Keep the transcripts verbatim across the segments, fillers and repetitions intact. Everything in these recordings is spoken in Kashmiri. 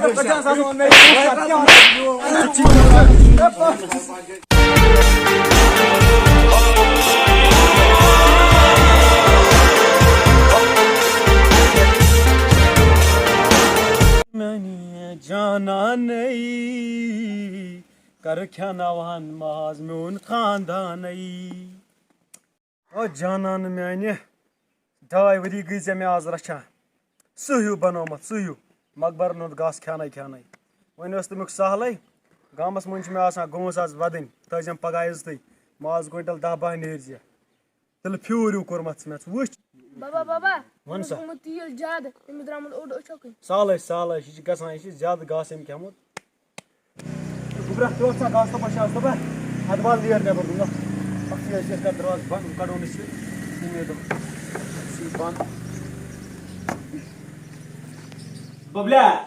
پچاس ساس ووٚن مےٚ۔ میانہِ جانانٕے، کر کھٮ۪ناوہن ماز میون خاندانٕے۔ او جانان میانہِ، ڈاے ؤری گٔے ژےٚ مےٚ آز رچھان۔ سُہ ہیوٗ بنومُت، سُہ ہیوٗ۔ مقبرن ہُنٛد گاسہٕ کھیٛانَے کھیٛانَے۔ وۄنۍ ٲس تَمیُک سہلٕے۔ گامَس منٛز چھِ مےٚ آسان گوٚمُت آز وَدٕنۍ۔ تھٲیزٮ۪م پگاہ عزتٕے۔ ماز کوینٹل دَہ باہ نیرِ زِ۔ تیٚلہِ پھیوٗر ہیوٗ کوٚرمَتھ ژٕ مےٚ، ژٕ وٕچھ۔ بابا، بابا، وَن سا۔ أمِس گوٚمُت تیٖل زیادٕ، أمِس درٛامُت اوٚڑ أچھو کِنۍ۔ سہلٕے، سہلٕے، یہِ چھِ گژھان، یہِ چھِ زیادٕ گاسہٕ أمۍ کھیوٚمُت۔ گوٚبرا، ترٛوو ژٕ گاسہٕ تہٕ بَچاو ژٕ بہٕ۔ اَدٕ وَل نیر نٮ۪بر، دوٚپمَکھ، اَتھ چھِ أسۍ، أسۍ کَرو دروازٕ بنٛد، کَڑو نہٕ سُہ، یہِ مےٚ دوٚپ، سُہ بنٛد۔ ببلیا،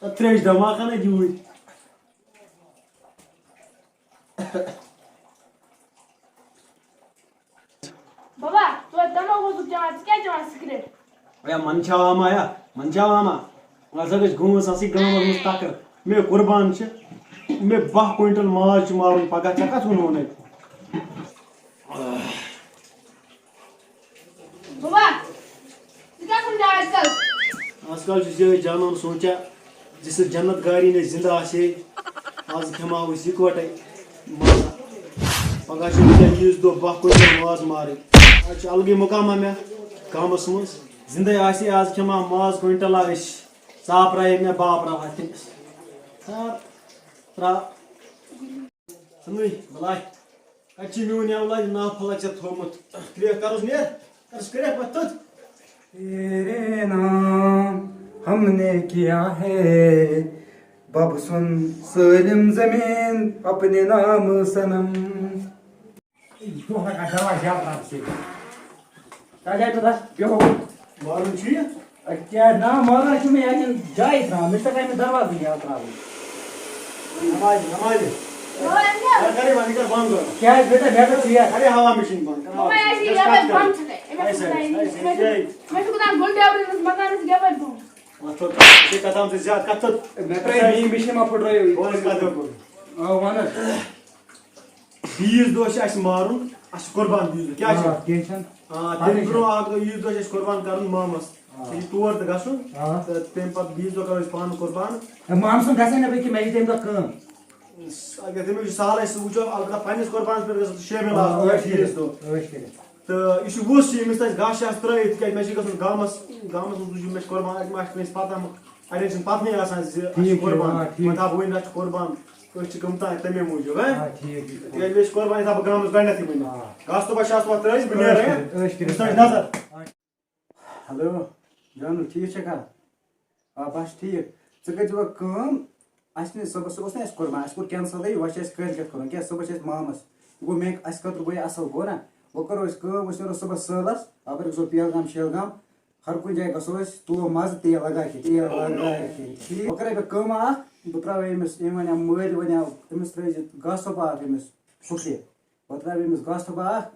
تَتھ ترٛیش دَماکھ اَنَے یوٗرۍ۔ بابا، توتہِ دماغ اوسُکھ چٮ۪وان، ژٕ کیٛازِ چٮ۪وان سِگریٹ؟ اے، من چھا آما یا، من چھا آما؟ وۄنۍ ہسا گژھِ گٲنٛس آسٕنۍ گامَس منٛز تکرٕ۔ مےٚ قربان چھِ، مےٚ باہ کوینٹل ماز چھُ مارُن پگاہ، ژےٚ کتھ ووٚنُو نہٕ؟ بابا، ژٕ کیٛاہ سمجھان آج کل؟ آج کل چھُس یِہوٚے جانان سونٛچان، جس جنت گاری نے زندہ آسے، آز کھٮ۪مہٕ ہاو أسۍ یِکوَٹَے ماز۔ پگاہ چھِ وٕنکٮ۪ن عیٖذ دۄہ، باہ کوینٹل ماز مارٕنۍ۔ آز چھُ الگٕے مقامہ مےٚ گامَس منٛز۔ زِندَے آسے، آز کھٮ۪مہٕ ہاو ماز کوینٹلہ أسۍ۔ ژاپرا ییٚلہِ مےٚ باپرا واتہِ تٔمِس۔ ژاپرا۔ ژھٕنُے بلاے۔ کتہِ چھُ میون یہِ اولاد، یہِ ناو پھلک ژےٚ تھوٚومُت؟ کرٛیکھ کرُس نیر، کرُس کرٛیکھ پتہٕ توٚت۔ تیرے نام ہم نے کیا ہے، بب سن سٲلِم زمین اپنے نام صنم۔ یہِ دۄہ لگان دوا زیادٕ ترٛاونہٕ سۭتۍ۔ تَتھ جایہِ تہٕ تَتھ بیٚہو۔ مارُن چھُ یہِ؟ اَدٕ کیٛاہ نا، ماران چھُ مےٚ اَتٮ۪ن جایہِ ترٛاوان، مےٚ چھُ تَتھ مےٚ دروازٕ یَلہٕ ترٛاوُن۔ نمازِ، نمازِ۔ کر، کر یہِ بنٛد، یہِ کر بنٛد کر۔ کیٛازِ بیٹا، مےٚ کر ژیر۔ اَرے ہوا مِشیٖن بنٛد، کر آواز۔ مےٚ چھُ یَپٲرۍ بۄن چھُکھ، أمِس چھُ گُلڈ ڈاوری ہٕنٛز مکانَس یَپٲرۍ بۄن۔ وۄتھ تھوٚد، ژےٚ کَتھ آمژٕ زیادٕ، کَتھ تھوٚد؟ مےٚ ترٛٲے بیٚیہِ مِشیٖن ما پھٕٹرٲیِو؟ بہٕ وَنہٕ کَتھ برٛونٛہہ کُن۔ آ، وَن حظ۔ بیٖس دۄہ چھِ اَسہِ مارُن، اَسہِ چھُ قۄربان بیٖس دۄہ۔ کیٛاہ چھُ؟ آ، کینٛہہ چھُنہٕ۔ آ، پَتہٕ تَمہِ چھُ۔ برٛونٛہہ اَکھ دۄہ، عیٖذ دۄہ چھُ اَسہِ قۄربان کَرُن مامَس۔ آ۔ یہِ چھُ تور تہٕ گژھُن۔ آ۔ تہٕ تَمہِ پَتہٕ بیٖس دۄہ کَرو أسۍ پانہٕ قۄربان۔ ہے، مامہٕ سُنٛد گژھِ ہے نہٕ بیٚیہِ کینٛہہ، مےٚ چھِ تَمہِ دۄہ کٲم۔ اگر تٔمِس چھُ سہلٕے، سُہ وٕچھو، البتہ پنٛنِس قۄربانَس پٮ۪ٹھ گژھِ آسُن شٲمِل آ، آسُن ٲش کٔرِتھ، عیٖذ دۄہ۔ ٲش کٔرِتھ۔ تہٕ یہِ چھُ وُژھ، ییٚمِس تَتہِ گاسہٕ چھِ آسان ترٛٲیِتھ، تِکیٛازِ مےٚ چھِ گژھُن گامَس، گامَس منٛز وٕچھُن، مےٚ چھِ قۄربان، اَتہِ ما آسہِ کٲنٛسہِ پَتہ، اَڑٮ۪ن چھِنہٕ پَتہٕے آسان زِ اَسہِ چھِ ٹھیٖک چھُ، قۄربان۔ آ، ٹھیٖک وۄنۍ چھُ۔ تھاو بہٕ ؤنِتھ، اَسہِ چھِ قۄربان، أسۍ چھِ گٔمتۍ تَمے موٗجوٗب، ہہ؟ آ، ٹھیٖک، ٹھیٖک۔ تِکیٛازِ مےٚ چھِ قۄربان، یہِ تھاو بہٕ گامَس گۄڈٕنٮ۪تھٕے ؤنِتھ۔ آ۔ گاسہٕ تہٕ بَچہٕ چھِ آسان ترٛٲیِتھ، بہٕ نیرٕ، عٲش کٔرِتھ، ہہ؟ عٲش کٔرِتھ۔ بہٕ چھُس نظر۔ ہیلو، جانو، ٹھیٖک چھکھا؟ آ، بس ٹھیٖک۔ ژٕ کٔرۍ زِ وۄنۍ کٲم، اَسہِ نہٕ صُبحس، سُہ اوس نہٕ اَسہِ کوٚرمُت، اَسہِ کوٚر کینسلٕے، وۄنۍ چھُ اَسہِ کٲلۍ کٮ۪تھ کوٚرمُت، کیٛازِ صُبحس چھِ اَسہِ مامَس، یہِ گوٚو مےٚ، اَسہِ خٲطرٕ گوٚو یہِ اَصٕل، گوٚو نہ؟ وۄنۍ کَرو أسۍ کٲم، أسۍ نیرو صُبحس سٲلَس، اَپٲرۍ گژھو پہلگام شہلگام، ہر کُنہِ جایہِ گژھو أسۍ، تُلو مَزٕ، تیل لگا کے، تیل لگا کے، ٹھیٖک؟ وۄنۍ کَرے بہٕ کٲمہ اَکھ، بہٕ ترٛاوَے أمِس، أمۍ وَنیٛاو مٲلۍ وَنیٛاو، أمِس ترٛٲیزِ گاسہٕ تھوٚپا اَکھ أمِس پھُکرِ، بہٕ ترٛاوَے أمِس گاسہٕ تھوٚپا اَکھ،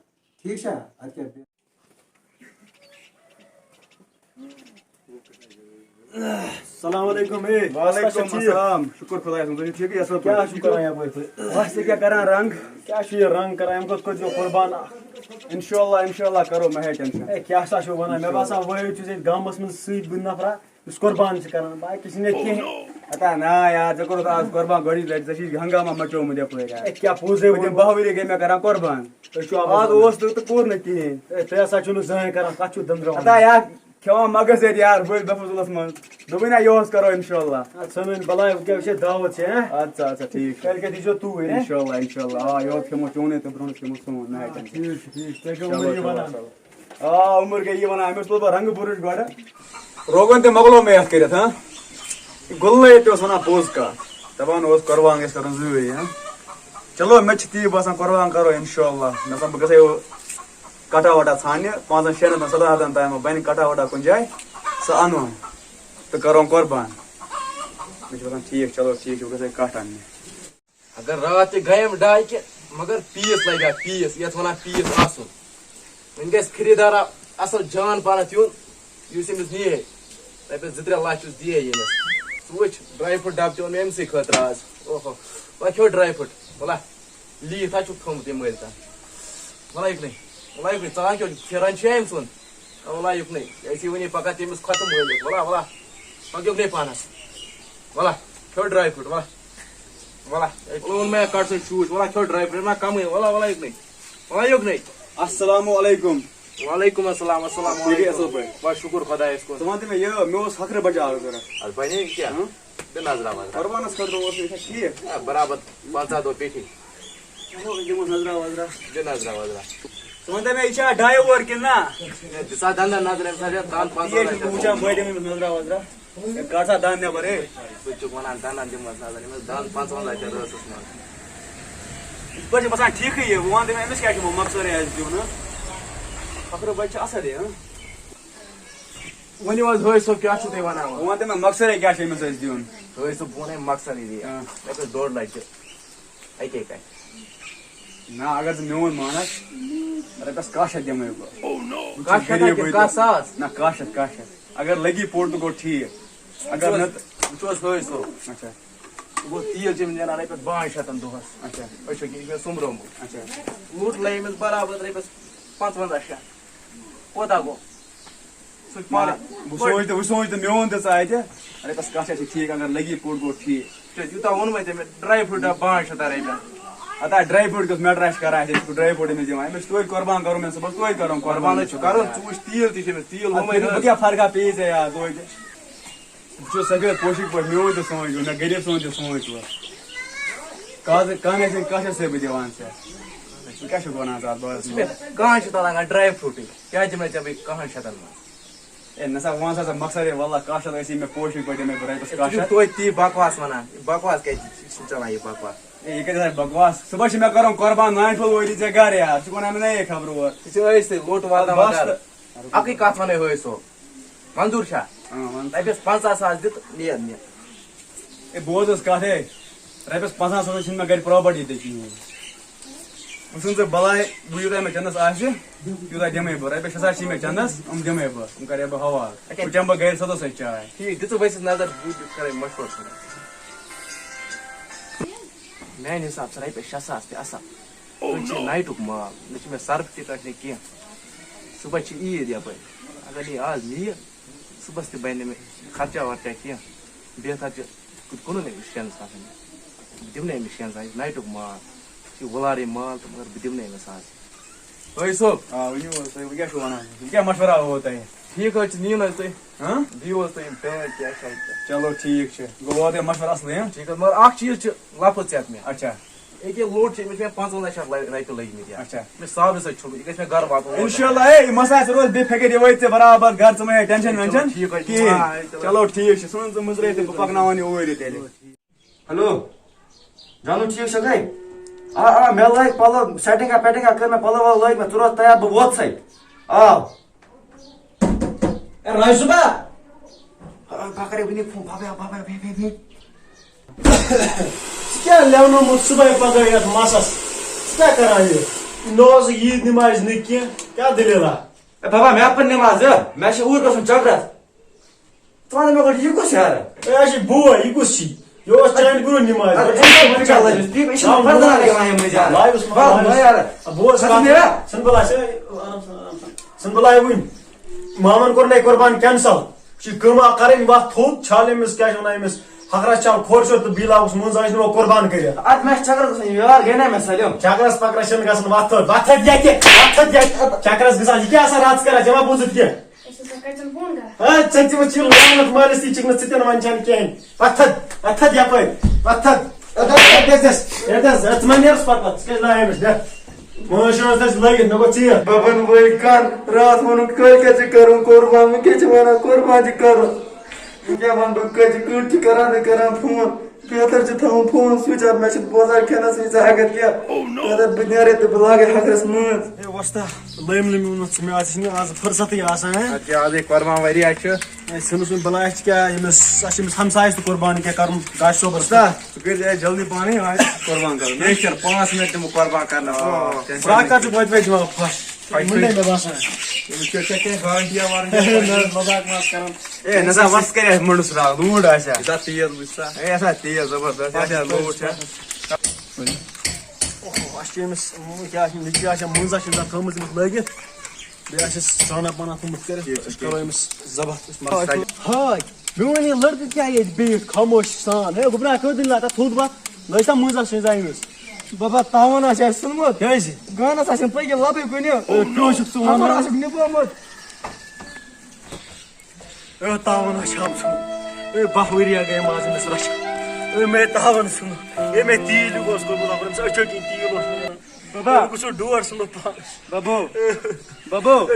ٹھیٖک چھا؟ اَدٕ کیٛاہ؟ السلام علیکم، اے، وعلیکم السلام، شُکُر خۄدایَس کُن، تُہۍ چھِو ٹھیٖکٕے، اَصٕل پٲٹھۍ؟ کیٛاہ چھِو کران یَپٲرۍ تُہۍ؟ بَس یہِ کیٛاہ کران رنٛگ؟ کیٛاہ چھُ یہِ رنٛگ کران؟ اَمہِ کھۄتہٕ کٔرۍزیو قۄربان اَکھ۔ اِنشاءاللہ، اِنشاءاللہ کرو، مہ ہیٚیِو ٹٮ۪نشَن۔ اے، کیٛاہ سا چھُو وَنان؟ مےٚ باسان وٲیِو چھُ ییٚتہِ گامَس منٛز سۭتۍ بہٕ نفرا یُس قۄربان چھِ کران، باقٕے چھِنہٕ ییٚتہِ کِہیٖنۍ۔ ہتا نا یار، ژےٚ کوٚرُتھ آز قۄربان گۄڈٕنِچ لَٹہِ، ژےٚ چھُے ہنگامہ مچومُت یَپٲرۍ یار۔ اے، کیٛاہ پوٚز ہے تُہۍ دِم ووٚنُم۔ باہ ؤری گٔے مےٚ کران قۄربان۔ تُہۍ چھِو آز آواز اوس تہٕ، تہٕ کوٚر نہٕ کِہیٖنۍ۔ اے، تُہۍ ہسا چھِو نہٕ زٕہٕنۍ کران، کَتھ چھِو دٔنٛدراوان؟ ہتا یار، کھٮ۪وان مَگَس ییٚتہِ یار، بٔلۍ بہٕ فضوٗلَس منٛز۔ دوٚپُے نا، یہِ اوس کرو اِنشاءاللہ۔ اَدٕ ژھٕنُن بَلاے، وۄنۍ کیٛاہ وٕچھے دعوت چھے، ہہ؟ اَدٕ سا، اَدٕ سا، ٹھیٖک چھُ۔ کٲلۍ کٮ۪تھ ییٖزیو توٗرۍ، ہہ؟ اِنشاءاللہ، اِنشاءاللہ۔ آ، یورٕ کھٮ۪مو چونُے تہٕ برونٛٹھ کھٮ۪مو سون، نہ ہٮ۪کن۔ ٹھیٖک چھُ، ٹھیٖک چھُ۔ تۄہہِ کیٛاہ چلو، عمر یہِ چلو، وَنان؟ چلو۔ آ، عمر گٔے یہِ وَنان، أمِس تُل بہٕ رنٛگہٕ بُرٕش گۄڈٕ۔ روغن تہِ مۄکلو مےٚ یَتھ کٔرِتھ، ہاں؟ یہِ گُلنٲیِتھ تہِ اوس وَنان پوٚز کَتھ۔ دَپان اوس قۄربان گژھِ کَرُن زٕے، ہاں؟ چلو، مےٚ تہِ چھِ تی باسان قۄربان کَرو اِنشاءاللہ۔ مےٚ باسان بہٕ گژھٕ ہے کَٹھا وَٹھا ژھانٛڈنہِ، پانٛژَن شٮ۪ن ہَتَن سَتَن ہَتَن تام بَنہِ کَٹھا وَٹھا کُنہِ جایہِ، سُہ اَنون تہٕ کَرون قۄربان۔ مےٚ چھِ باسان ٹھیٖک، چلو ٹھیٖک چھُ، بہٕ گژھٕ ہے کَٹھ اَننہِ۔ اگر راتھ تہِ گٔیم ڈاے کہِ، مگر پیٖس لگہِ اَتھ، پیٖس، یَتھ وَنان پیٖس آسُن۔ وۄنۍ گژھِ خریٖدارا اَصٕل جان پَہنَتھ یُن، یُس أمِس نِیہِ ہے۔ رۄپیَس زٕ ترٛےٚ لَچھ یُس دِیہِ ہے ییٚمِس۔ ژٕ وٕچھ، ڈراے فروٹ ڈبہٕ تہِ اوٚن مےٚ أمۍ سٕے خٲطرٕ آز۔ اوہو، وۄنۍ کھیوٚو ڈراے فروٹ۔ وَلہ، لیٖف ہا چھُکھ تھوٚمُت یہِ مٔلۍ تَن۔ وَلہ یُکنُے، وَلہ یُکنُے، ژٕ ہا کیٛاہ چھُکھ پھیران چھُ أمۍ سُنٛد؟ آ، وَلہ یُکنُے، أسی وٕنی پَکان تٔمِس کھۄتہٕ مٔلۍ۔ وَلہ، وَلہ، پَکھ یُکنُے پَہنَس۔ وَلہ، کھیوٚو ڈراے فروٹ، وَلہ۔ وَلہ، أمۍ اوٚن مےٚ کَٹھ سۭتۍ شوٗش، وَلہ کھیوٚو ڈراے فروٹ، مہ کَمٕے، وَلہ، وَلہ یُکنُے۔ وَلہ یُکنُے۔ السلام علیکم۔ وعلیکم السلام، السلام ٹھیٖک چھِ، علیکم۔ اَصٕل پٲٹھۍ؟ بَس شُکُر خۄدایَس کُن۔ ژٕ وَن تہٕ مےٚ یہِ، مےٚ اوس ہَکھرٕ بَچہٕ اَکھ ضوٚرَتھ۔ اَدٕ بَنے کیٛاہ؟ ہٕم؟ دِ نظرا وظرا۔ قۄربانَس خٲطرٕ اوس یہِ، یہِ چھا ٹھیٖک؟ آ، برابر پنٛژاہ دۄہ پیٚٹھی۔ چلو، أسۍ دِموس نظرا وظرا۔ دِ نظرا وظرا۔ ژٕ وَن تہٕ مےٚ، یہِ چھا ڈاے اوٚوَر کِنہٕ نہ؟ ہے، دِ سا دَنٛدَن نظر، أمِس ہا چھِ دَنٛد پانٛژھ یہِ وَنٛدَن چھُس بہٕ وٕچھان، بہٕ دِمہٕ أمِس نظرا وظرا۔ ہے، کَڑ سا دَنٛد نٮ۪بَر، ہے۔ بہٕ چھُس وَنان، دَنٛدَن دِمہٕ حظ نظر، أمِس دَنٛد پانٛژھ وَنٛدَن چھِ رٲسَس منٛز۔ یِتھ پٲٹھۍ چھِ باسان ٹھیٖکٕے یہِ۔ وۄنۍ وَن تہٕ مےٚ، أمِس کیٛاہ چھُ وۄنۍ مۄخصرٕے اَسہِ دیُن، ہہ؟ فخرٕ بَچہِ چھِ اَصٕل یہِ، ہہ؟ ؤنِو حظ، حٲج صٲب، کیٛاہ چھُو تُہۍ وَنان وۄنۍ؟ وۄنۍ وَن تہٕ مےٚ، مۄخصرٕے کیٛاہ چھُ أمِس اَسہِ دیُن؟ حٲج صٲب، بہٕ وَنَے مۄخصرٕے یہِ۔ ہہ۔ مےٚ کٔر ڈۄڈ لَچھ دِ اَکے کَتھِ۔ نہ، اگر ژٕ میون مانَکھ، رۄپیَس کاہ شیٚتھ دِمَے بہٕ۔ کاہ شیٚتھ ہا کِنہٕ کاہ ساس؟ نہ، کاہ شیٚتھ، کاہ شیٚتھ۔ اگر لَگی پوٚٹ تہٕ گوٚو ٹھیٖک۔ اگر نہ تہٕ وٕچھ حظ، حٲج صٲب۔ اچھا۔ گوٚو تیٖل چھِ أمِس نیران رۄپیَس بَہَن شیٚتَن دۄہَس۔ اچھا۔ أسۍ چھِ یہِ چھِ مےٚ سوٚمبرومُت۔ اچھا۔ لوٚٹ لَگہِ أمِس برابر رۄپیَس پانٛژوَنٛزاہ شیٚتھ۔ کوتاہ گوٚو؟ سُہ چھُ نہ، پانَے۔ وۄنۍ سونٛچ تہٕ، وۄنۍ سونٛچ تہٕ میون تہِ ژٕ اَتہِ۔ رۄپیَس کاہ شیٚتھ چھِ ٹھیٖک، اگر لَگی پوٚٹ گوٚو ٹھیٖک۔ ژےٚ یوٗتاہ ووٚنمَے ژےٚ مےٚ ڈراے فروٹ ڈَبہٕ پانٛژھ شیٚتھ رۄپیہِ۔ ہتا ڈراے فروٹ کِس میٹرا چھِ کَران اَسہِ، أسۍ چھِ ڈراے فروٹ أمِس دِوان، أمِس چھِ توتہِ قۄربان کَرُن، مےٚ صُبحَس توتہِ کَرُن قۄربان۔ قۄربان چھُ کَرُن، ژٕ وٕچھ تیٖل تہِ چھِ أمِس، تیٖل اَدٕ ووٚنمَے نہ بہٕ حظ۔ کیٛاہ فرقا پیٚیہِ ژےٚ یار توتہِ؟ بہٕ چھُس سفید پوشِک پٲٹھۍ، میون تہِ سونٛچ وۄنۍ، مےٚ غریٖب سُنٛد تہِ سونٛچ وۄنۍ۔ کاز-، کانٛہہ نَے چھِنہٕ کانٛہہ چھِ سُہ بہٕ دِوان ژےٚ۔ ژٕ کیٛاہ چھُکھ وَنان ژٕ اَتھ بارَس منٛز؟ کانٛہہ چھُ تَلان کانٛہہ ڈراے فروٹٕے، کیٛاہ دِمَے ژےٚ بہٕ کَہَن شَتَن منٛز؟ اے نہ سا، وَن سا ژٕ مۄخصرٕے، وَللہ کاہ شَتھ ٲسی مےٚ پوشِک پٲٹھۍ دِمَے بہٕ رۄپیَس ہے، ژٕ کاہ چھُکھ شَتھ۔ توتہِ تی بکواس وَنان، بکواس کیٛازِ چھِ ژٕ چَلان یہِ بکواس؟ اے، یہِ کَتہِ آسہِ بکواس؟ صُبحَس چھِ مےٚ کَرُن قۄربان، نانہِ پھوٚل وٲتِتھ ژےٚ گَرٕ یار، ژٕ وَنان مےٚ نَے خبرٕ اورٕ۔ ژٕ چھِ أسۍ تہِ لوٚٹ واتان بَس واتان۔ تہٕ۔ اَکٕے کَتھ وَنَے حٲج صٲب، منظوٗر چھا؟ اۭں، وَن۔ رۄپیَس پنٛژاہ ساس دِ تہٕ نیر، نیر۔ اے، بوز حظ کَتھ، اے، رۄپیَس پنٛژاہ ساس چھِنہٕ مےٚ گَرِ پراپرٹی تہِ کِہیٖنۍ۔ وۄنۍ ژھٕن ژٕ بَلاے، وۄنۍ یوٗتاہ مےٚ چَندَس آسہِ، تیوٗتاہ دِمَے بہٕ۔ رۄپیَس شےٚ ساس چھِ مےٚ چَندَس، یِم دِمَے بہٕ، یِم کَرے بہٕ حوالہٕ۔ اچھا۔ وۄنۍ چَمہٕ بہٕ گَرِ سَتو سۭتۍ چاے۔ ٹھیٖک، دِ ژٕ ؤسِتھ نظر، بہٕ تہِ کَرَے مَشوَرٕ سۭتۍ۔ میٛانہِ حِساب چھِ رۄپیَس شےٚ ساس تہِ اَصٕل۔ أسۍ چھِ نایٹُک مال، نہ چھِ مےٚ سرف تہِ کَتھ نہٕ کینٛہہ۔ صُبحَس چھِ عیٖد یَپٲرۍ، اگر یہِ آز نِیہِ، صُبحَس تہِ بَنہِ نہٕ مےٚ خرچہ ورچہ کینٛہہ۔ بہتر چھِ کُنُن أمِس شٮ۪ن ساسَن، بہٕ دِمہٕ نہٕ أمِس شٮ۪ن ساسَن، یہِ چھِ نایٹُک مال، یہِ چھِ وُلارٕے مال تہٕ مگر بہٕ دِمہٕ نہٕ أمِس آز۔ حٲج صٲب۔ آ، ؤنِو حظ تُہۍ، وۄنۍ کیٛاہ چھُو وَنان؟ وۄنۍ کیٛاہ مَشوَرا ہووٕ تۄہہِ؟ ٹھیٖک حظ چھُ، نِیِو نہ حظ تُہۍ۔ ہاں؟ دِیِو حظ تُہۍ یِم ٹٲٹۍ کیٛاہ چھِ اَتہِ؟ چلو ٹھیٖک چھُ، گوٚو ووت یہِ مَشوَرٕ اَصلٕے، ہاں؟ ٹھیٖک حظ، مگر اَکھ چیٖز چھِ لفظ ژےٚ مےٚ۔ اچھا۔ أکیاہ لوڈ چھِ أمِس مےٚ پانٛژوَنٛزاہ شیٚتھ لَ-، رۄپیہِ لٔگۍ مٕتۍ اَتھ۔ اچھا۔ مےٚ صابرٕ سۭتۍ چھُ، یہِ گژھِ مےٚ گَرٕ واتُن۔ اِنشاءاللہ، ہے، یہِ مَسلہٕ آسہِ روزِ بے فِکر، یہِ وٲتۍ ژےٚ برابر گَرٕ، ژٕ مہٕ ہے ٹٮ۪نشَن وٮ۪نشَن ٹھیٖک حظ چھُ۔ کِہیٖنۍ۔ آ، چلو۔ چلو ٹھیٖک چھُ، ژٕ وَن ژٕ مٔنٛزرٲیِتھ تہٕ بہٕ پَکناوَن یہِ اوٗرۍ یہِ تیٚلہِ۔ ہیلو، جانو ٹھیٖک چھَکھَے؟ آ، آ، مےٚ لٲگۍ پَلو، سٮ۪ٹِنٛگا پٮ۪ٹِنٛگا کٔر مےٚ، پَلو وَلو لٲگۍ مےٚ، ژٕ روز تیار، بہٕ ووتسَے۔ آ۔ اے، راج صٲبا! آ، بہٕ کَرے وٕنی فون، بابا، بابا، بے، بے، بے۔ ژٕ کیٛاہ لیونومُت صُبحٲے پَگہٲے یَتھ مَسَس؟ ژٕ کیٛاہ کَران یہِ؟ نہ اوس عیٖد نِمازِ نہٕ کینٛہہ، کیٛاہ دٔلیٖلہ؟ اے بابا، مےٚ پٔر نِماز، مےٚ چھُ اوٗرۍ گژھُن چَکرَس۔ ژٕ وَن مےٚ گۄڈٕ، یہِ کُس یارٕ؟ اے، اَسہِ چھِ بوے، یہِ کُس چھِ؟ یہِ اوس چانہِ برونٛہہ نِماز۔ اَدٕ أمۍ چھُنہٕ پَتہٕ کیٛاہ لٲجِس؟ تی، أمۍ چھِنہٕ پَتہٕ لَگان یِمَن یِمَے زیادٕ۔ لایِوَس منٛز بَس، لایِوَس۔ بہٕ یارٕ۔ بہٕ اوسُس بَس کَتھ نیرا۔ ژھٕن بَلاے، ژھٕن، آرام سان، آرام سان۔ ژھٕن بَلاے وٕنۍ۔ مامَن کوٚر نَے قۄربان کینسل۔ یہِ چھِ کٲمہ کَرٕنۍ وَتھ تھوٚد، چھالہِ أمِس، کیٛاہ چھِ وَنان أمِس، ہَکھرَس چھال کھۄر چھوٚت تہٕ بیٚیہِ لاگُس منٛز، أسۍ نِمو قۄربان کٔرِتھ۔ اَدٕ مےٚ چھِ چَکرَس گژھُن، یور گٔے نا مےٚ سٲلِم۔ چَکرَس پَکرَس چھِنہٕ گژھُن، وَتھ تھوٚد، وَتھ تھوٚد ییٚتہِ، وَتھ تھوٚد ییٚتہِ۔ چَکرَس گژھان، یہِ کیٛاہ آسان راتَس کَران، ژےٚ ما بوٗزُتھ کینٛہہ؟ أسۍ ہسا کَتٮ۪ن بۄن گژھان؟ ہے، ژےٚ تہِ وٕچھ یہِ لعنت مٲلِس تہِ چھِکھ نہٕ ژٕ تہِ نہٕ وَنان کینٛہہ۔ پَتھَر، پَتھَر یَپٲرۍ، پَتھَر۔ اَدٕ حظ، اَدٕ حظ، اَدٕ حظ، ژٕ ما نیرُس پَتہٕ پَتہٕ، ژٕ کیٛازِ لایے أمِس؟ بیٚہہ۔ مٲنٛز چھِ آز اَسہِ لٲگِتھ، مےٚ گوٚو ژیر۔ بَبَن وٲے کَن، راتھ ووٚنُکھ کٲلۍ کٮ۪تھ چھِ کَرُن قۄربان، وۄنۍ کیٛاہ چھِ وَنان قۄربان چھِ کَرُن؟ وۄنۍ کیٛاہ وَنہٕ بہٕ، کٔژِ کٔٹۍ چھِ کَران تہٕ کَران فون۔ بہتر چھُ تھاوُن فون سُچ آف، مےٚ چھُنہٕ بوزان کھٮ۪نَس وٕنہِ ژٕ ہٮ۪کَتھ کینٛہہ۔ بہتر بہٕ نیرَے تہٕ بہٕ لاگَے ہَکھرَس مٲنٛز۔ ہے وۄستا، لٔمۍ لٔمۍ ووٚنُتھ ژٕ مےٚ، اَز چھِنہٕ آز فٕرصتٕے آسان، ہے؟ اَدٕ کیٛاہ، آزے قۄربان واریاہ چھِ۔ ہے، ژھٕنُس وۄنۍ بَلاے، اَسہِ چھِ کیٛاہ، ییٚمِس، اَسہِ چھِ أمِس ہمسایَس تہِ قۄربان کیٛاہ کَرُن، گاشہِ صٲبَس۔ وۄستا، ژٕ کٔرۍ زِ اَسہِ جلدی پانَے، وۄنۍ آسہِ قۄربان کَرُن۔ بے شک، پانٛژھ مِنٹ دِمو قۄربان کَرنَس۔ آ، ٹٮ۪نشَن فراق مہ کَر ژٕ وٲتۍ وٲتۍ جواب پھَش؟ مُنڈے مےٚ باسان۔ أمِس چھِ ژےٚ کینٛہہ گارنٹیا وارنٹیا؟ نہ، مزاق ما آسہٕ کران۔ اے، نہ سا، وَس کَرِ اَسہِ مُنڈَس راو، لوٗر آسہِ ہا۔ ییٖژاہ تیز وٕچھ سا۔ اے، یہِ آسہِ ہا تیز زبردست، یہِ آسہِ ہا لوٗر چھا۔ اوہو، اَسہِ چھِ أمِس، کیٛاہ چھِ، نیٚچوٗ آسہِ ہا مُنٛز آسہِ ہا تھٲومٕژ أمِس لٲگِتھ۔ بیٚیہِ آسہِ اَسہِ سرٛانہ پانہ تھوٚمُت کٔرِتھ، ٹھیٖک چھُ، أسۍ کَرو ٹھیٖک۔ أمِس ضبط، أسۍ ما-، مَسلہٕ۔ ہاے، میون یہِ لٔڑکہٕ کیٛاہ ییٚتہِ بِہِتھ خاموش سان؟ ہے، گوٚبرا، کٔرۍ دِل لَتَتھ تھوٚد وَتھ، نہ ٲسۍ تَم مٔنٛزۍ آسہٕ أسۍ آمٕژ۔ بابا، تاوَن آسہِ اَسہِ ژھُنمُت۔ کیٛازِ؟ گانَس آسن پٔکِتھ لَبٕے کُنہِ۔ اے، کیٛاہ چھُکھ ژٕ وَنان؟ خبر آسُکھ نِبومُت۔ اے، تاوَن آسہِ ہا ژھُنمُت۔ اے، باہ ؤری گٔے ماز أمِس رَچھان۔ اے، مےٚ تاوَن ژھُنمُت۔ اے، مےٚ تیٖل ہیوٗ اوس کوٚرمُت، اَپٲرۍ أمِس أچھو کِنۍ تیٖل اوس نیران۔ بابا۔ بہٕ گوٚژھُس ڈور ژھُنمُت پانَس۔ بابو۔ اے،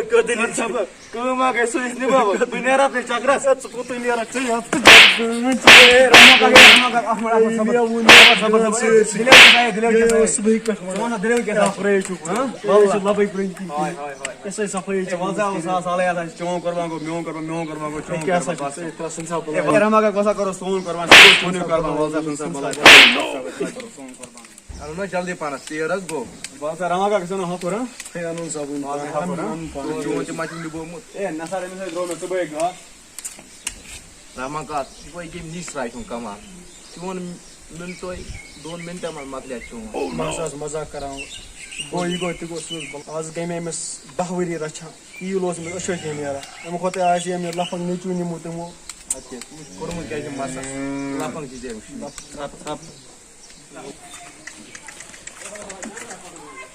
کٔدٕل کٔدٕل صٲب۔ کٲم اکھ گژھِ سُہ أسۍ نِباوو۔ بہٕ نیرٕ اَپٲرۍ چکرس۔ ہے، ژٕ کوٚت نیرکھ؟ ژٕ یَتھ ژٕ ہے، رحمان کاک، ہے، رحمان کاک، اَتھ منٛز، اَتھ منٛز، ہے، صبر۔ مےٚ ووٚن دِلیو، صبر، صبر، صبر۔ دِلیو کیٛاہ، دِلیو کیٛاہ، مےٚ اوس صُبحٕے پٮ۪ٹھ وَنان۔ ژٕ وَن سا، دِلیو کیٛاہ، کیٛاہ صبر؟ پرٛٲرِو چھُکھ، ہاں؟ واللہ۔ یہِ چھُ لَبٕے پرٛٲنۍ کِنۍ۔ ہاے، ہاے، ہاے۔ یہِ سا صفٲیی ہے، چھِ وَل سا، وَل سا، سالے آسان، چون قربان گوٚو، میون قربان، میون قربان گوٚو، چون ہے، کیٛاہ قربان، سا چھُ بَس۔ ژٕ ترٛاو سُہ حِساب ہے، بَلاے۔ رحمان کاک، وَل سا کَرو سون قربان، سون قربان، وَل سا، سُہ حِساب بَلاے۔ سون قربان۔ اَنُن حظ جلدی پَہنَس، ژیر حظ گوٚو۔ بہٕ حظ رَنان کَتھ گژھان ہَتھ رَنان۔ ہے، اَنُن صابُن۔ بہٕ حظ ہَتھ رَنان۔ چون تہِ ما چھُ نِبومُت؟ ہے، نہ سا، أمِس حظ درٛاو مےٚ صُبحٲے گاسہٕ۔ رحمان کاک، یہِ گوٚو ییٚکیٛاہ نِش سرٛاے چھُن کَمال۔ چون مِنٹُے، دۄن مِنٹَن منٛز مۄکلیٛاو چون۔ بہٕ حظ آس مَزاق کَران۔ گوٚو یہِ گوٚو تہِ گوٚو سُہ۔ آز گٔے مےٚ أمِس دَہ ؤری رَچھان۔ تیٖل اوس أمِس أچھو کِنۍ نیران۔ اَمہِ کھۄتہٕ آسہِ ہے أمۍ یہِ لَفنٛگ نیٚچوٗ نِمُت تِمو۔ اَدٕ کیٛاہ، ژٕ وٕچھ کوٚرمُت کیٛاہ چھُ مَسَس؟ لَفنٛگ چھِ ژےٚ وٕچھمٕتۍ۔ لَف-، لَف-، لَف-،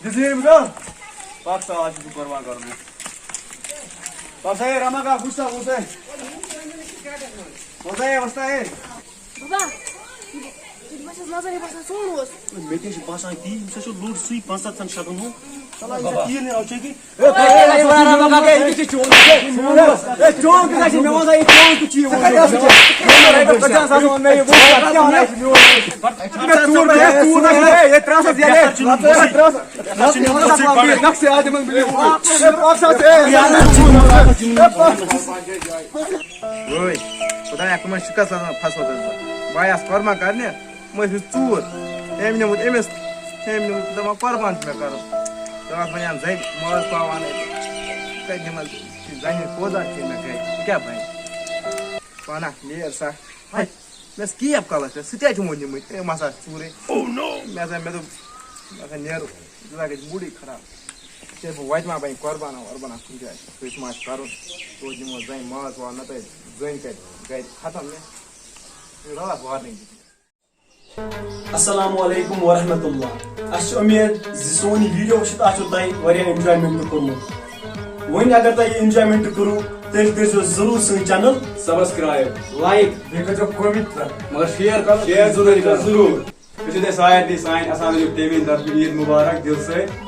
دِژٕے أمۍ زَن۔ پَکھ سا، آز چھُس بہٕ قۄربان کَرُن۔ پَکھ سا، ہے، رَما کاک، وٕچھ سا، وٕچھ سا۔ وۄستا ہے، وۄستا ہے۔ بابا، یہِ بہٕ چھَس نظر، یہِ باسان سون اوس۔ مےٚ کیٛاہ چھُ باسان تی، أمِس ہا چھُ لوٚڑ سُے پانٛژَتھَن شَتَن ہُنٛد۔ چلو، أمِس ہا تیٖل نیران، چیٚکہِ۔ ہے، ہے، ہے، ہے، ہے، ہے، ہے، ہے، ہے، ہے، چون، ہے، چون کیٛاہ چھُ؟ مےٚ وَن سا، یہِ چون کیُتھ چھُ یہِ ووٚنمُت؟ پنٛژاہ ساس ووٚن مےٚ، یہِ ووٚن، پَتہٕ کیٛاہ وَنان یہِ چھُ میون؟ پَتہٕ چھُ ژوٗر، ہے، ژوٗر، ہے، ہے، ترٛاو سا یَلہٕ، ہے، ترٛاو سا۔ نقشہٕ آدمَن بِلیُو۔ ہے، پَکھ سا، ہے، ہے، ہے۔ وٲے، خۄدایا، کٕمَن شِکَس آسان پھَسومُت بہٕ۔ بہٕ آیاس قۄربان کَرنہِ۔ مےٚ ٲسۍ مٕتۍ ژوٗر۔ أمۍ نیوٗمُت أمِس، أمۍ نیوٗمُت، دَپان قۄربان چھُ مےٚ کَرُن۔ دَپان وۄنۍ اَن زَنہِ ماز پاو اَنَے تہٕ کَتہِ دِمَس بہٕ؟ یہِ زَنہِ ہِنٛدۍ پوزار کھیٚیہِ مےٚ گَرِ، یہِ کیٛاہ بَنہِ؟ پانہ نیر سا۔ ہَے، مےٚ ٲس کیب کَلَس پٮ۪ٹھ، سُہ تہِ ہا چھُ وۄنۍ نیوٗمُت۔ ہے، مَسا ژوٗرٕے۔ مےٚ ہسا، مےٚ دوٚپ، مےٚ ہسا نیرو، یہِ ہسا گژھِ موٗڈٕے خراب۔ ژےٚ بہٕ وَتہِ ما بَنہِ قۄربانا وۄربانا کُنہِ جایہِ، کٲنٛسہِ ما آسہِ کَرُن، توتہِ دِمو زَنہِ ماز واز، نَتہٕ زٔنۍ کَتہِ گَرِ ختم مےٚ۔ یہِ راتھ وارنِنٛگ دِژ مےٚ۔ السلام علیکم ورحمۃ اللہ۔ اسہِ چھِ اُمید زِ سون یہِ ویڈیو وٕچھِتھ آسیو تۄہہِ واریاہ انجوائمنٹ کوٚرمُت۔ وۄنۍ اگر تۄہہِ یہِ انجوائمنٹ کوٚروٕ، تیٚلہِ کٔرزیو ضروٗر سٲنۍ چینل سبسکرائب، لائک، بیٚیہِ کٔرزیو کمنٹ تہِ۔ مگر شیئر کرُن شیئر ضروٗری کرُن۔ ضروٗر۔ أسۍ چھِ تۄہہِ سارنٕے سانہِ اسان علی تیمین طرفہٕ عید مبارک دِل سۭتۍ۔